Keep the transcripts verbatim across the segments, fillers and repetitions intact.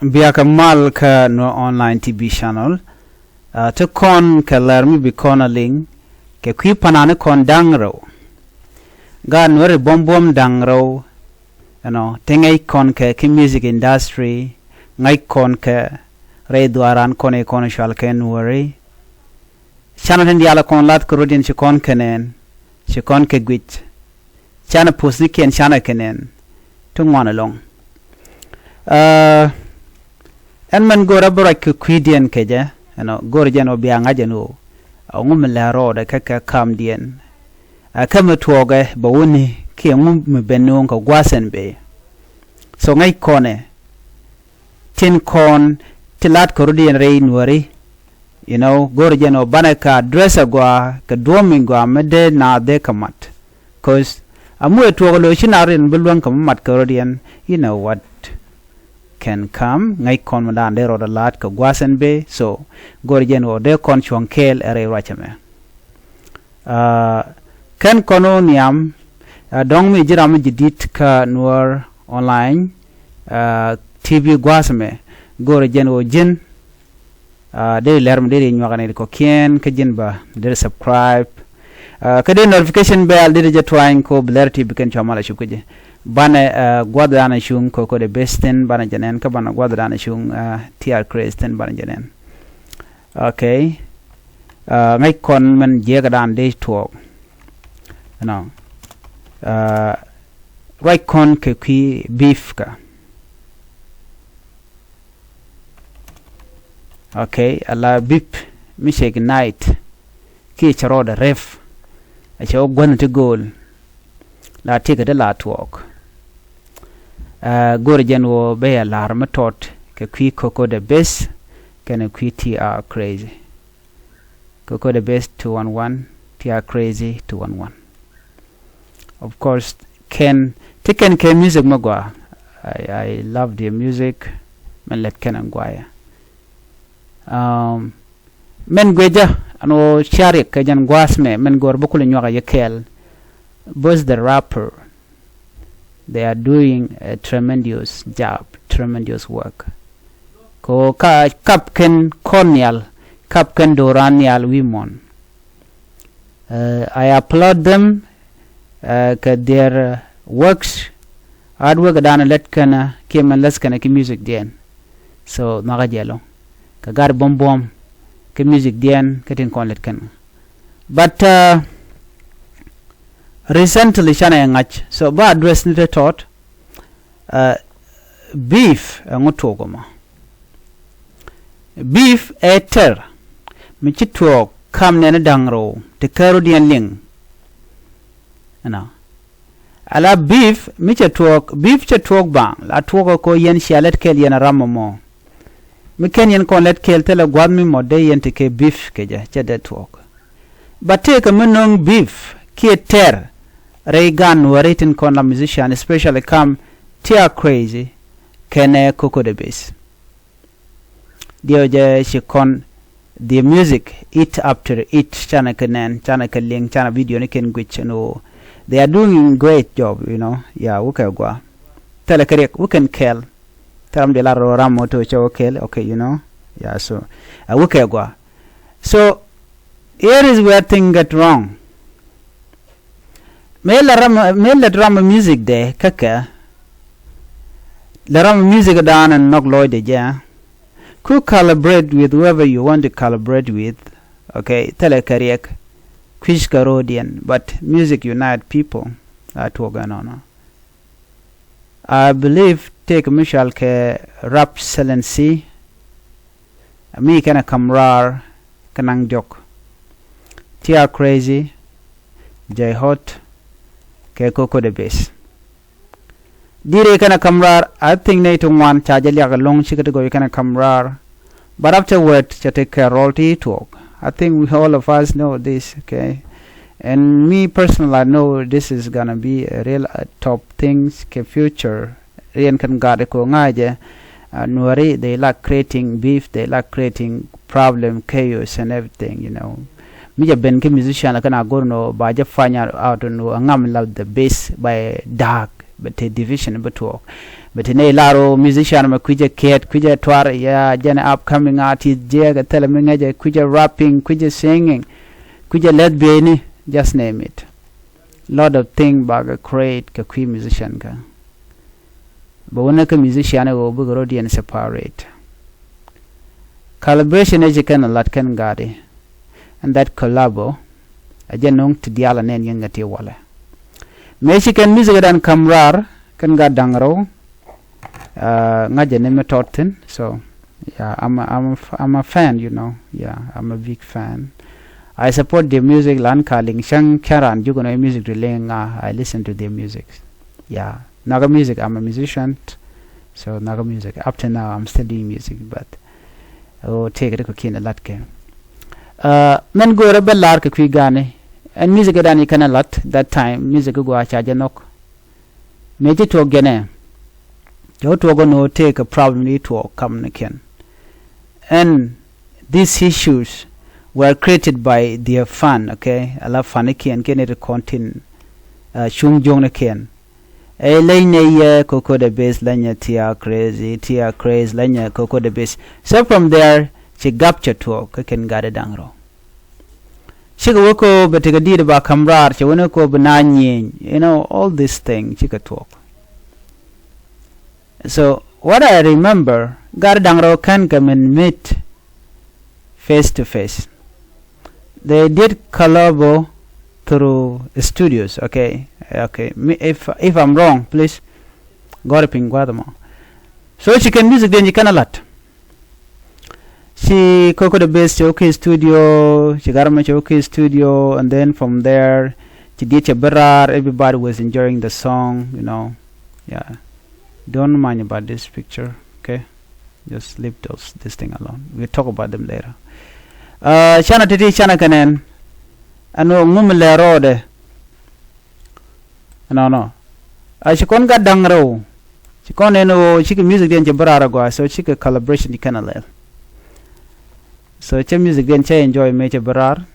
Biakɛ mal kä Nuer Online T V channel. Ti kɔn kɛ lär mi bi kɔn a liŋ kɛ kui̱ panani kɔn da̱ŋ rɛw. Gaat Nuɛri buɔ̱m buɔ̱m da̱ŋ rɛw. Ɛnɔ ti ŋäc kɔn kɛ ki music industry, ŋäc kɔn kɛ rɛy dhuaaran kɔn i̱ kɔn cual kɛ Nuɛri. Canɛ tin diaal kɔn lath kɛ rɔ̱diɛn ci kɔn kɛ nɛn, ci kɔn kɛ guic. Canɛ puthnikiɛn canɛ kɛ nɛn ti ŋuan ɛlɔ̱ŋ. Ɛn mɛn go̱o̱rä bi ruac kɛ kui̱diɛn kɛ jɛ, ɛnɔ go̱o̱rä jɛn ɣöö bia ŋa̱c ɛn ɣöö a ŋu mi lɛ rɔɔdɛ kä kɛ kamdiɛn. A kä mi tuɔɔkɛ bɛ wuni kiɛ ŋu mi ben nuɔ̱ɔ̱ŋ kɛ gua̱a̱th ɛn bee. So ŋäc kɔnɛ tin kɔn ti la̱t kɛ rɔ̱diɛn rɛy Nuɛri. You know, go̱o̱rä jɛn ɣöö banɛ kɛ address ɛ gɔaa kɛ duɔ̱ɔ̱m mi gɔaa mi dee naath dee kɛ mat. Cause a muɛ tuɔɔk lo̱c ci naath riɛn bi luäŋ kɛ mi mat kɛ rɔ̱diɛn. You know what can come, ŋäc kɔn mi daan dee rɔɔdɛ la̱t kɛ gua̱a̱th ɛn bee. So go̱o̱rä jɛn ɣöö dee kɔn cuɔ̱ŋ kɛɛl ɛ rɛy ruac ɛmɛ. Kɛn kɔn ɣöö nhiam dɔ̱ŋ mi ji̱ ram mi ji̱ di̱t kä Nuer Online T V gua̱a̱th ɛmɛ, go̱o̱rä jɛn ɣöö ji̱n dee lɛr mi dee ri nyuak ni kɔ̱kiɛn kä ji̱n ba dee subscribe. Kä dee notification bell dee ri jɛ twany ko bi lɛr ti bi kɛn cua mal a cuk kä ji̱. Banɛ gua̱th dan a cuŋ ko ko dee best thin banɛ jɛ nɛn kä banɛ gua̱th dan a cuŋ T R Craze thin banɛ jɛ nɛn. Okay. Ŋäc kɔn mɛn jiɛkɛ dan dee tuɔɔk. Ɛnɔ ruac kɔn kɛ kui̱ beef kä. Okay, ala beef mi cɛ ignite kiɛ cɛ rɔɔdɛ ref. A cɛ wä guänh ti go̱o̱l la tikɛ ti la tuɔɔk. Go̱o̱rä jɛn ɣöö ben yɛ la̱r mi tɔt kɛ kui̱ Coco the Best kɛnɛ kui̱ T R Craze. Coco the Best two one one, T R Craze two one one. Of course, kɛn ti kɛn kɛ music mi gɔaa. I, I love their music. Mɛn lɛt kɛn ɛn guayɛ. Mɛn guecä ɛn ɣöö cia riɛk kɛ jɛn gua̱a̱th mɛ mɛn go̱o̱r bä kulɛ nyuak a yɛ kɛɛl. Both the rapper, they are doing a tremendous job, tremendous work. Kɛ ɣöö ka kap kɛn kɔn nhial, kap kɛn do̱ran nhial wi̱i̱ muɔ̱n. I applaud them kɛ their works, artwork dan lät kɛnɛ kiɛ mɛn läth kɛnɛ ki music diɛn. So nhɔakä jɛ ɛlɔ̱ŋ kɛ gat buɔ̱m buɔ̱m ki music diɛn kä tin kɔn lät kɛn. But recently canɛ ŋa̱c, so ba address ni te tɔt. Beef ɛŋu tuɔɔk ɛmɔ? Beef ɛ tɛr mi ci tuɔɔk kam nɛn da̱ŋ rɛw ti kɛɛr rɔ̱diɛn liŋ. Ɛnɔ ala beef mi cɛ tuɔɔk, beef cɛ tuɔɔk baŋ la tuɔɔk ɛ ko yɛn cia lät kɛl yɛn a ram ɛmɔ. Mi kɛn yɛn kɔn lät kɛl thilɛ gua̱th mi mɔ dee yɛn ti kɛ beef kɛ jɛ cɛ dee tuɔɔk. But tëëkɛ mi no̱o̱ŋ beef kiɛ tɛr rɛy gan wä rɛy tin kɔn la musician, especially kam T R Craze kɛnɛ Coco the Best. Diɛw jɛ ci kɔn the music it after it, canɛ kɛ nɛn, canɛ kɛ liŋ, canɛ video ni kɛn guic ɛn ɣöö they are doing great job, you know. Ya wä kɛ gua thilɛ kɛ riɛk wä kɛn kɛl. Thilɛ ram diɛ lar ram mɔ to cɛ wä kɛl, okay, you know. Ya so a wä kɛ gua. So here is where thing get wrong. Mëë lät ram, mëë lät ram music dɛ kä kɛ lät ram music dan ɛn nɔk lɔcdɛ jɛ. Ku collaborate with whoever you want to collaborate with. Okay, thilɛ kɛ riɛk kui̱c kɛ ro̱diɛn, but music unite people. A tuɔk ɛnɔnɔ. I believe tëëkɛ mi cɔal kɛ Rap Excellency. Mi kɛnɛ Kam Raar kɛ Naŋ Diɔk. T R Crazy, Jay Hot kɛ Coco the Best. Dirɛ kɛnɛ Kam Raar, I think nɛy ti ŋuan ca jɛ liak ɛlɔ̱ŋ cikɛ ti gɔɔy kɛnɛ Kam Raar. But afterward cɛ ti kɛ rɔl ti tuɔɔk. I think we, all of us know this, okay? And me personally, I know this is gonna be a real uh, top things kɛ future. Riɛn kɛn gat kɛ ŋa̱cɛ. Uh, Nuɛri, they like creating beef, they like creating problem, chaos and everything, you know. Mi jɛ ben kɛ musician la kɛn a go̱r nɔ ba jɛ find out nɔ a ŋam la the best by dark. bɛ te division bɛ tuɔɔk. Bɛ te nɛy lar ɣöö musician mɛ kui̱cɛ kɛɛt, kui̱cɛ tuar, ya jɛn upcoming artist, jiɛɛkɛ thilɛ mi ŋäcɛ, kui̱cɛ rapping, kui̱cɛ singing, kui̱cɛ lɛth bieyni, just name it. Lot of thing bakɛ create kɛ kui̱ musician kä. Bɛ wunɛ kä musician ɛ ɣöö bikɛ rɔ̱diɛn separate. Collaboration ɛ ci kɛn lat kɛn gaadi. And that collabo ɛ jɛ no̱o̱ŋ ti diaal ɛ nɛn yɛn ŋɛ ti walɛ. Mëë ci kɛn music dan kam raar kɛn gat da̱ŋ rɛw. Ŋa̱cɛ ni mi tɔt thi̱n. So yeah, I'm a, I'm a, I'm a fan, you know. Yeah, I'm a big fan. I support their music. Lan ka liŋ cäŋ cä raan jukɛ nɔ music ti liŋ ŋa, I listen to their music. Yeah, nhɔkä music, I'm a musician. So nhɔkä music, up to now I'm still doing music, but oh, tëëkɛ ti kɔ̱kiɛn ɛ la̱t kɛ. Mɛn go̱o̱rä bä la̱r kɛ kui̱ ga̱a̱ni. Ɛn music ɛ dan i̱ kɛn ɛ la̱t that time, music i̱ gua̱a̱ ca jɛ nhɔk. Mëë ci tuɔɔk jɛnɛ, cɛ wä tuɔɔk ɛn ɣöö tëëkɛ problem i̱ tuɔɔk kamnikiɛn. And these issues were created by their fan, okay? Ala fanikiɛn kiɛn i̱ ti kɔn tin cuŋ juɔ̱ŋnikiɛn. Ɛ leny nɛ yɛ Koko the Best, leny nɛ Tia Crazy, Tia Crazy, leny nɛ Koko the Best. So from there, ci gap cɛ tuɔɔk kä kɛn gat ɛ da̱ŋ rɛw. Cikɛ wä ko bɛ tekɛ diit ba ka̱m raar, cɛ wä ni ko bɛ na nyieny, you know, all this thing cikɛ tuɔɔk. So what I remember, gat ɛ da̱ŋ rɛw kɛn kɛ min meet face to face. They did collabo through studios, okay? Okay. Mi, if, if I'm wrong, please gɔr piny gua̱th mɔ. So ci kɛn music diɛn ci kɛn a lat. Ci Koko the Best cɛ wä ki studio, ci Garma cɛ wä ki studio, and then from there ci diet cɛ bä raar, everybody was enjoying the song, you know. Yeah. Don't mind about this picture, okay? Just leave those, this thing alone. We'll talk about them later. Canɛ ti̱ti̱ canɛ kɛ nɛn. Ɛn ɣöö ŋum lɛ rɔɔdɛ. Nɔnɔ. A ci kɔn gat da̱ŋ rɛw. Ci kɔn ɛn ɣöö cikɛ music diɛn cɛ bä raar agɔaa, so cikɛ collaboration ci kɛn a lɛl. So cɛ music diɛn cɛ enjoy mëë cɛ bä raar.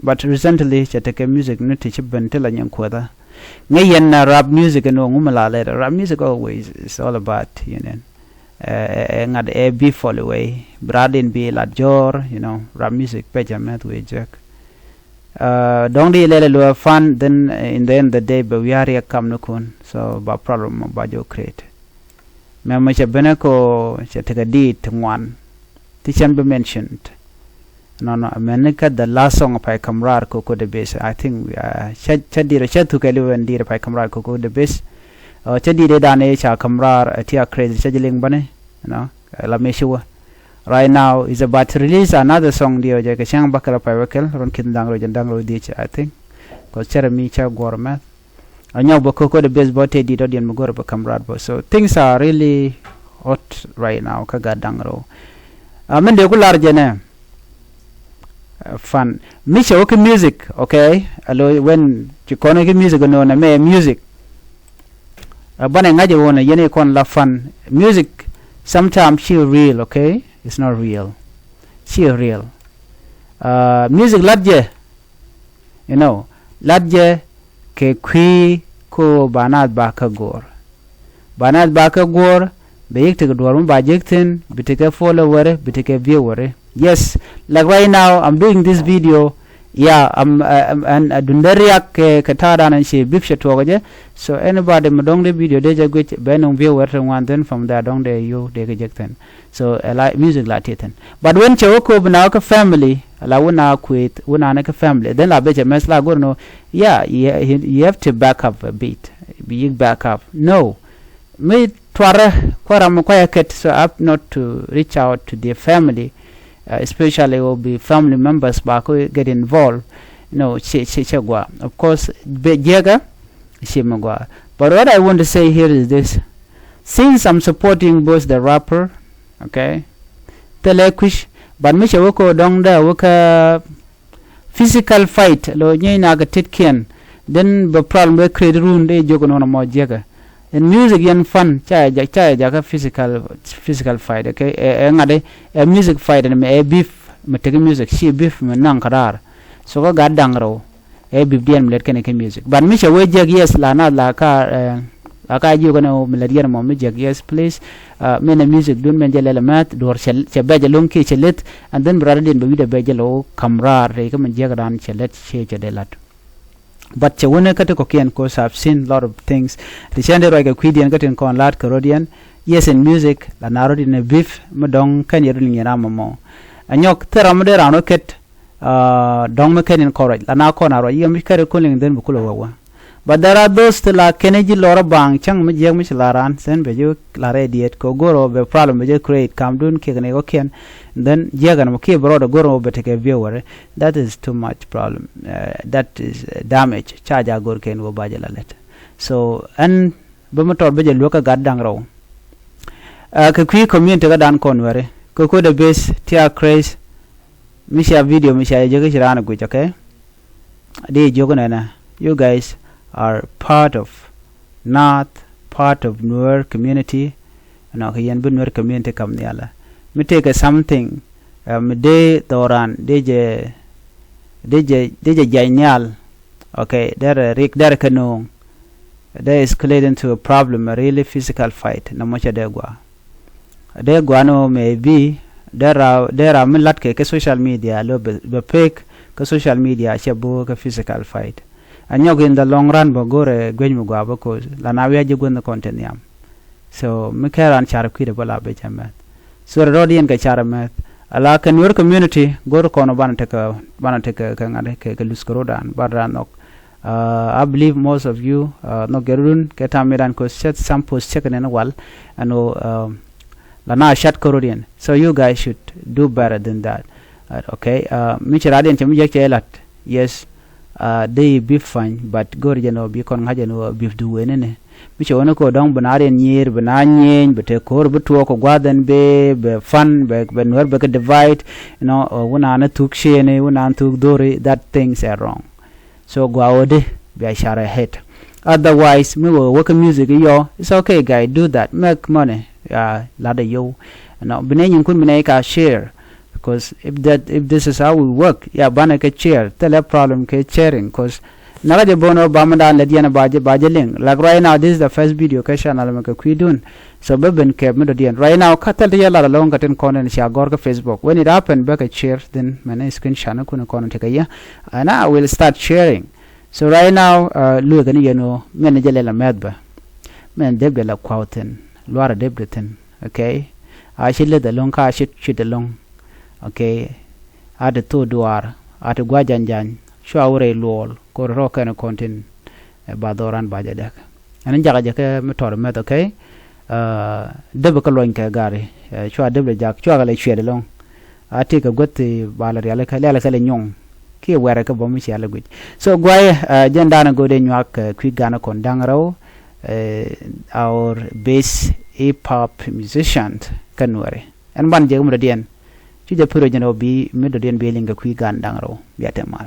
But recently cɛ tekɛ music ni ti ci ben ti la nyin kuäthä. Ŋäc yɛn na rap music ɛn ɣöö ŋum la lɛl. Rap music always is all about, you know. Ɛ ŋa̱t ɛ bi fɔl iwey bi raar din bi lat jɔ̱ɔ̱r, you know, rap music pecä mɛth wee jek. Dɔ̱ŋ di lɛl ɛ luɛ fan, then in the end the day bɛ wi̱i̱ a riɛk kamnikun. So ba problem mɔ ba jɔ create. Mɛ mɔ cɛ benɛ ko cɛ tekɛ diit ti ŋuan ti cɛn bi mentioned. Nɔnɔ mɛn ni kä the last song pay kam raar Koko the Best. I think cä cä dirɛ cä thukɛ liwɛn dirɛ pay kam raar Koko the Best. Cä dirɛ dan i̱ ca kam raar ɛ Tia Crazy cä ji̱ liŋ bäni. You know, la mëë ci wä. Right now is about to release another song diɛ jɛ kɛ cäŋ bäkɛl pay wä kɛl run ki̱n da̱ŋ rɛw jɛn da̱ŋ rɛw dhiec, I think. Cause cärɛ mi cä guɔ̱r mɛth. A nyɔk bä Koko the Best bä te dit ɔ diɛn mi go̱rɛ bä kam raar bä. So things are really hot right now kä gat da̱ŋ rɛw. A min dee ku lar jɛ nɛ fan mi cɛ wä ki music, okay? Alo wen ci kɔn wä ki music nɔ nɛ mɛ music. A banɛ ŋa̱c ɛ wä nɛ yɛn i̱ kɔn la fan music. Sometimes ci real, okay? It's not real. Ci real. Music lat jɛ, you know, lat jɛ kɛ kui̱ ko ba naath ba kä go̱o̱r. Ba naath ba kä go̱o̱r bɛ yik tekɛ duɔ̱ɔ̱r mi ba jek thi̱n, bi tekɛ follower, bi tekɛ viewer. Yes, like right now I'm doing this video. Yeah, I'm, uh, I'm, and, uh, dundɛ riak kɛ kɛ ta̱a̱ dan ɛn ci bip cɛ tuɔɔk jɛ. So anybody mi dɔ̱ŋ dee video dee jɛ guic bɛ nuŋ viewer ti ŋuan thi̱n, from there dɔ̱ŋ dee you dee kɛ jek thi̱n. So ɛ la music la ti thi̱n. But when cɛ wä kööb na wä kä family, la wä na kueth wä na ni kä family, then la bɛ cɛ mess la go̱r nɔ. Yeah, you, you have to back up a bit. Bi yik back up. No. Mi tuarɛ kuaram kuayɛ kɛt, so I have not to reach out to their family, uh, especially will be family members ba ko get involved. No, cɛ cɛ cɛ gua. Of course bɛ jiɛkä, cɛ mi gua. But what I want to say here is this. Since I'm supporting both the rapper, okay, thilɛ kui̱c, but mi cɛ wä ko dɔ̱ŋ dee wä kä physical fight, lo nyieeny na kɛ tetkiɛn, then bɛ problem bɛ create run dee jiök nɔnɔ mɔ jiäkä. In music yɛn fun, ca jɛ, ca jɛ jakä physical, physical fight, okay? Ɛ, ɛ ŋa̱t ɛ, ɛ music fight ni mɛ ɛ beef, mɛ tek music, ci beef mɛ naŋ kä raar. So kä gat da̱ŋ rɛw, ɛ beef diɛn mɛ lɛt kɛn kɛ music. But mi cɛ wee jiäk, yes, la na la ka, ɛ, Kä ka jiök ɛn ɣöö mi lät yɛn ɛmɔ mi jiäk, yes please. Min ɛ music dun min jɛ lɛl ɛ mɛth duɔ̱ɔ̱r cɛ bɛc ɛlɔ̱ŋ kiɛ cɛ leth, and then bi raar diɛn bɛ wi̱cdɛ bɛc jɛ lɛ ɣöö ka̱m raar rɛy kä min jiäk dan cɛ leth ciɛ cɛ dee la̱t. But cɛ wänä kä ti kɔ̱kiɛn, 'cause I've seen lot of things. Ti cɛn dee ruac kɛ kui̱diɛn kä tin kɔn la̱t kɛ rɔ̱diɛn. Yes, in music la na rɔ̱diɛn ɛ beef mi dɔ̱ŋ kɛn yɛ run ŋi̱n ram ɛmɔ. Ɛ nyɔk thil ram mi dee ran rɔ ket dɔ̱ŋ mi kɛn in kɔn ruac la na kɔn a ruac yɛ mi kɛn rɛ kɔn liŋ dhen bi kulɛ wä wä. But there are those ti la kɛn ji̱ lɔrä baŋ cäŋ mi jiɛk mi ci la ran then bɛ ji̱ la rɛ diet kɛ go̱r ɔ bɛ problem bɛ ji̱ create kam dun kiɛ kɛ ni kɔ̱kiɛn. Then jiɛk ɛn mɔ kiɛ bɛ rɔɔdɛ go̱r ɔ bɛ tekɛ viewer. That is too much problem. That is damage. Ca ja go̱r kɛn wä ba jɛ la lɛt. So ɛn bä mi tɔt bä jɛ luäk kä gat da̱ŋ rɛw. Kɛ kui̱ community kä dan kɔn wɛri kɛ kuädɛ base tia craze. Mi cia video mi cia jɛ jek ci raan guic, okay. Di jiök nɛnɛ, you guys are part of Naath, part of Nuer community. Nɔ kɛ yɛn bi Nuer community kam nhialɛ mi tekɛ something. Mi dee dhɔran dee jɛ dee jɛ dee jɛ jiac nhial. Okay, derɛ rik derɛ kɛ no̱o̱ŋ. Dee escalate into a problem, a really physical fight. Nɛ mɔcɛ dee gua dee guan ɔ maybe dee ra dee ra mi lat kɛ kɛ social media lo bɛ pek kɛ social media cɛ bo kɛ physical fight. A nyɔk in the long run bä go̱rɛ gueny mi gua bä ko̱ la na wiac jɛ guänh kɔn te nhiam. So mi kɛ ran car kui̱dɛ bä la bɛ cɛ mɛth. So rɛ rɔɔd yɛn kɛ car mɛth a la kɛ Nuer community go̱r kɔn banɛ tekɛ banɛ tekɛ kɛ ŋa̱t kɛ kɛ luth kɛ ro̱dan ban ran nhɔk. I believe most of you nhɔk gɛrun kɛ tam mi dan ko set some post cek nɛn wal. Ɛn ɣöö la na cat kɛ rot yɛn. So you guys should do better than that. Okay. Mi ci rat yɛn cɛ mi jek cɛ lat. Yes. Dee bi fany but go̱r jɛn ɣöö bi kɔn ŋa̱c jɛn ɣöö bi du wen ni. Mi cɛ wä ni kɛ dɔ̱ŋ bi na rat yɛn nyiir bi na nyieny bi te ko̱r bi tuɔɔk kɛ gua̱th ɛn bee bɛ fan bɛ Nuer bɛ kɛ divide. You know, wä na ni thuk cieni wä na ni thuk dhori, that things are wrong. So gua ɣöö di bia car ahead. Otherwise mi wä wä kä music iyɔ, it's okay guy, do that, make money. Lat a yow. Bi nɛ nyin kun bi nɛ ka share. Because if that if this is how we work, ya banɛ kɛ share thilɛ problem kɛ sharing. Cause nakä jɛ bono ba mi dan lɛ diɛn ba jɛ ba jɛ liŋ. Like right now this is the first video kɛ channel mi kɛ kui̱dun. So bä ben kɛp mi dɔ̱diɛn right now kä thil ti yɛ lat alɔŋ kɛ tin kɔn in cia gɔr kä Facebook. When it happen bä kɛ share then mɛn i̱ screen shot ni kun kɔn in tekɛ yɛ. And I will start sharing. So right now luekä ni yɛn ɣöö mɛn ni jɛ lɛl amɛth bä. Mɛn dep dɛ la kuaw thin luarɛ dep dɛ thin. Okay. A ci leth alɔŋ ka a ci cuit alɔŋ. Okay. A ti thok duaar a ti gua̱c jany jany cua wä rɛy luɔɔl kor rɔɔk kɛn kɔn tin. Ba dhɔran ba jɛ dɛk. Ɛn jakä jɛ kɛ mi tɔr mɛth, okay. Dep kä luɔny kɛ gari. Cua dep lɛ jak cua kɛ lɛ cuɛt ɛlɔŋ. A ti kɛ guäth ti ba lɛ rialikä lialikä lɛ nyuɔŋ. Kiɛ wɛrɛ kɛ bä mi ciɛ lɛ guic. So guayɛ jɛn danɛ go̱o̱dɛ nyuak kɛ kui̱ ganɛ kɔn da̱ŋ rɛw. Our best hip hop musician kä Nuɛri. Ɛn ban jɛ kɛ mi dɔ̱diɛn. Cu jɛ piro jɛn rɛw bi mi dɔ̱diɛn bi liŋ kɛ kui̱ gan da̱ŋ rɛw bia te mal.